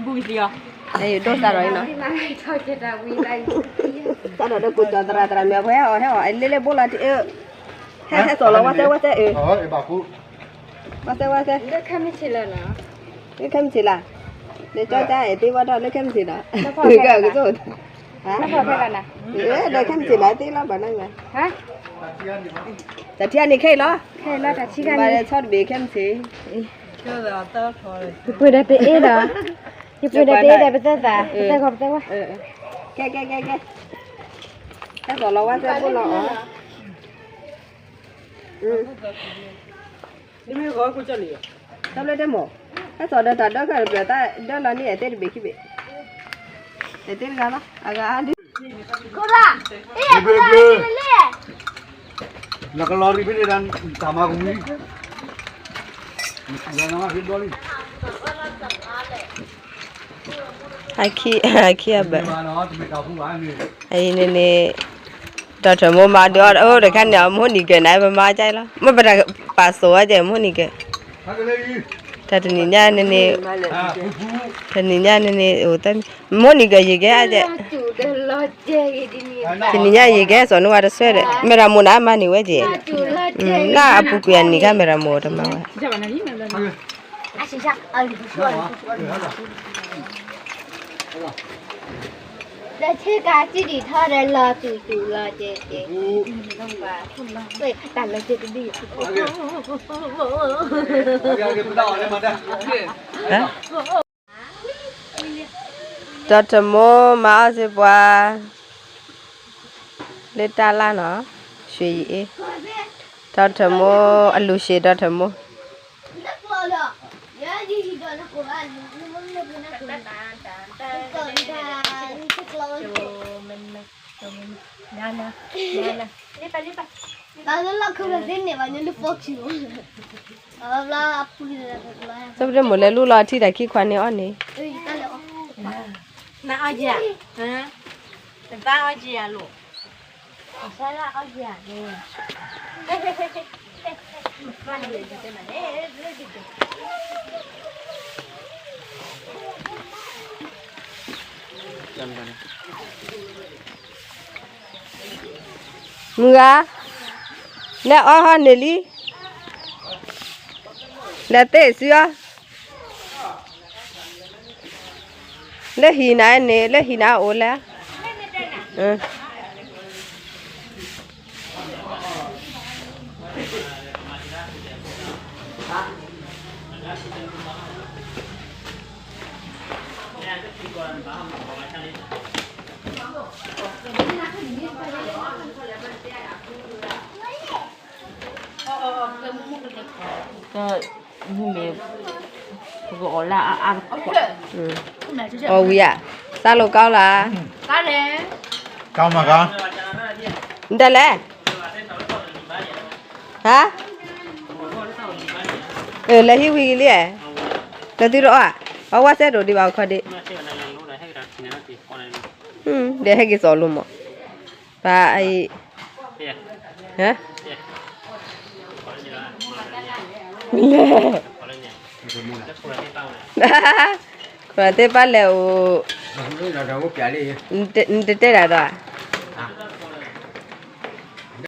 ဘူၣ်ကသံအီၤ, ဒိၣ်စးဒီးအံၤနီၤ, စးဒီးဒီးကူကၠီသရၣ်သရၣ်မ့ၢ်အဖဲအီၤဟဲအီၤ အလ့လ့ဘိလီၤတအၢ, ဟဲဟဲသိးလီၤ ဝါသဲဝါသဲအၢ, ဝါသဲဝါသဲ, လၢခဲမုၢ်ဆ့ၣ်လီၤ, လၢကၠီကၠါအဲၣ်သ့ဝဲဒီးလၢခဲမုၢ်ဆ့ၣ်ဒီး, ကၠီ, ဒီးခဲမုၢ်ဆ့ၣ်လီၤသ့လီၤဘၣ်န့ၣ်, တၢ်ထံအန့ၣ်ခဲအံၤလီၤ, ဘၣ်လဲၤဆီတဘ့ၣ်ခဲမုၢ်ဆ့ၣ်, ယပှ့ၤဒီးတအ့ဒီး, ယပှ့ၤဒီးတအ့ဒီးပသဲသး ပသဲဂီၤပသဲဝါ, ကဲကဲကဲကဲ, ဟဲသိးလီၤ ဝါသဲဘိလီၤအီၤ, တမ့ၢ်ဂီၤကၠီလံ, တၢ်ဘျၢတဲမိၢ်, ဟဲသိးဒီးတၢ်ဒၢခဲတဖျၢၣ် တၢ်ဒၢလီၤန့ၢ်အဲၣ်သ့တဘ့ၣ်ခံဘ့ၣ်, အဲၣ်သ့တဂၤလီၤ အဂၤအါဒုး, လၢကလီၤရံဖဲန့ၣ်ဒၣ် တၢ်မၤကဝံၤ အခံအဘၢၣ်, အံၤန့ၣ်န့ၣ်, ဒီးထၢၣ်မိၢ်မၤဒုးအီၣ်အိၣ်တခါန့ၣ် အမိၢ်နံၤကၢၢ်န့ၣ် ပမၤကၠဲလီၤ မ့ၢ်ပတၢ်ပာ်စိၤအီၤကဲ မိၢ်နံၤကၢၢ်, တၢ်တနံၤညါန့ၣ်န့ၣ်, တနံၤညါန့ၣ်န့ၣ် အိၣ်တမံၤ မိၢ်နံၤကၢၢ်ယံၤကဲအကဲ, တနံၤညါယံၤကဲ စီၤနဝၤတဆွဲဒီး မဲၢ်ရမိၢ်န့ၣ်အမၤန့ၢ်ဝဲကဲ, လၢအပူၤကွံာ်အနံၤခါ မဲၢ်ရမိၢ်တမၤဝဲ ဒီးဆ့ကၤစံၣ်ဒံးထီၣ်ဒီးလီၤတူၢ်တူၢ်လီၤကဲကဲ, တၢ်လီၤကဲတဒံၣ်, ဒီးထၢၣ်မိၢ်မၤအီၣ်စ့ၢ်ပှၤ, လၢတၢ်လၢ်နီၤ, ရွှေရည်အေး, ဒီးထၢၣ်မိၢ်အလူၤရှည် ဒီးထၢၣ်မိၢ် သပဒမိၢ်လဲၤလူလီၤအထံတၢ်ခံခွါန့ၣ်အီၣ်န့ၣ်, နအီၣ်ကံ, နသးအီၣ်ကံအလိၤ, မုၢ်ဂၤ, လဲၤအီၣ်ဟီန့ၣ်လံ, လဲၤသ့ၣ်စုအီၤ, လၢဟံၣ်နၤန့ၣ် လၢဟံၣ်နၤအိၣ်လဲၣ်. အီၣ်ဝံၤဧါ, စၢ်လိာ်ကီလၢ်, နတလဲၣ်, ဟါ, လဲၤဟံးဝံၤကလံ, လဲၤသုတအီၣ်, အဝဲစဲဒိၣ်ဒံးဘၣ်အခီဒံး, ဒီးဟဲက့ၤစီၤလိမ္မော်, ပၢ်အံၤ, ဟါ, လဲၤ, ခိၣ်သ့ၣ်ပၢ်လဲၤအိၣ်, နတတဲတၢ်ဒီး